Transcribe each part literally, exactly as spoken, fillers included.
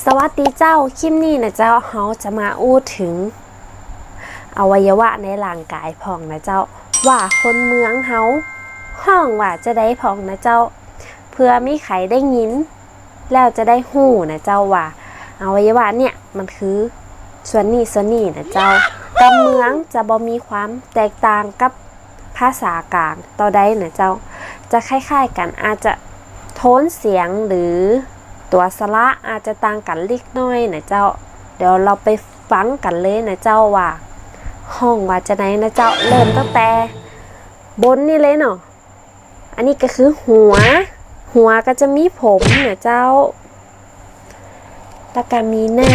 สวัสดีเจ้า คลิปนี้นะเจ้า เฮาจะมาอู้เถิงอวัยวะในร่างก๋ายพ่องนะเจ้า ว่าคนเมืองเฮาฮ้องว่าจาใดพ่องนะเจ้า เผื่อมีใผได้ยิน แล้วจะได้ฮู้นะเจ้าว่าอวัยวะเนี่ยมันคือส่วนนี้ส่วนนี้นะเจ้า กำเมืองจะบ่มีความแตกต่างกับภาษากลางเต้าใดนะเจ้า จะคล้ายๆ กั๋น อาจจะโทนเสียงหรือตั๋วสระอาจจะต่างกั๋นเล็กน้อยนะเจ้า เดี๋ยวเฮาไปฟังกั๋นเลยนะเจ้าว่าฮ้องว่าจาใดนะเจ้า เริ่มตั้งแต่บนนี่เลยเนาะ อันนี้ก็คือหัว หัวก็จะมีผมนะเจ้า แล้วก็มีหน้า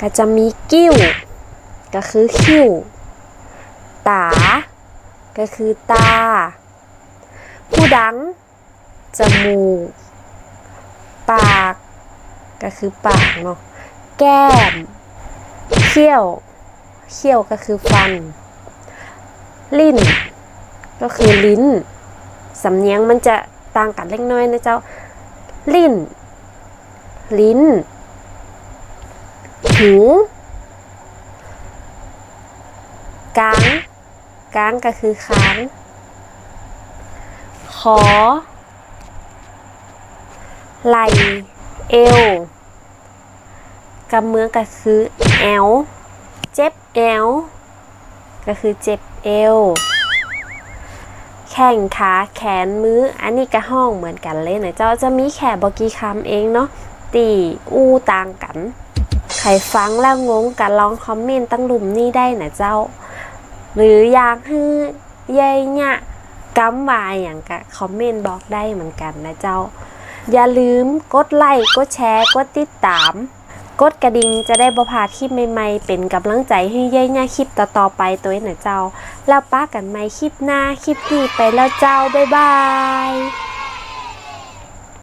ก็จะมีกิ้ว ก็คือคิ้ว ต๋า ก็คือตา ฮูดัง จมูก ปาก ก็คือปากเนาะ แก้ม เขี้ยว เขี้ยวก็คือฟัน ลิ้น ก็คือลิ้น สำเนียงมันจะต่างกั๋นเล็กน้อยนะเจ้า ลิ้น ลิ้น หู ก๊าง ก๊างก็คือคาง คอ ไหล่ เอว กำเมืองก็คือแอว เจ็บแอว ก็คือเจ็บเอว แข้งขาแขนมือ อันนี้ก็ฮ้องเหมือนกั๋นเลยนะเจ้า จะมีแค่บ่กี่กำเองเนาะ ตี้อู้ต่างกั๋น ใผฟังแล้วงงก็ลองคอมเมนต์ตังลุ่มนี้ได้นะเจ้า หรืออยากหื้อเย้ยเยียะกำว่าอะหยังก็คอมเมนต์บอกได้เหมือนกั๋นนะเจ้า อย่าลืมกดไลก์ กดแชร์ กดติดตาม กดกระดิ่งจะได้บ่พลาดคลิปใหม่ๆ เป๋นก๋ำลังใจ๋หื้อเย้ยเยียะคลิปต่อๆ ไปตวยนะเจ้า แล้วปะกั๋นใหม่คลิปหน้า คลิปนี้ไปแล้วเจ้า บ๊ายบาย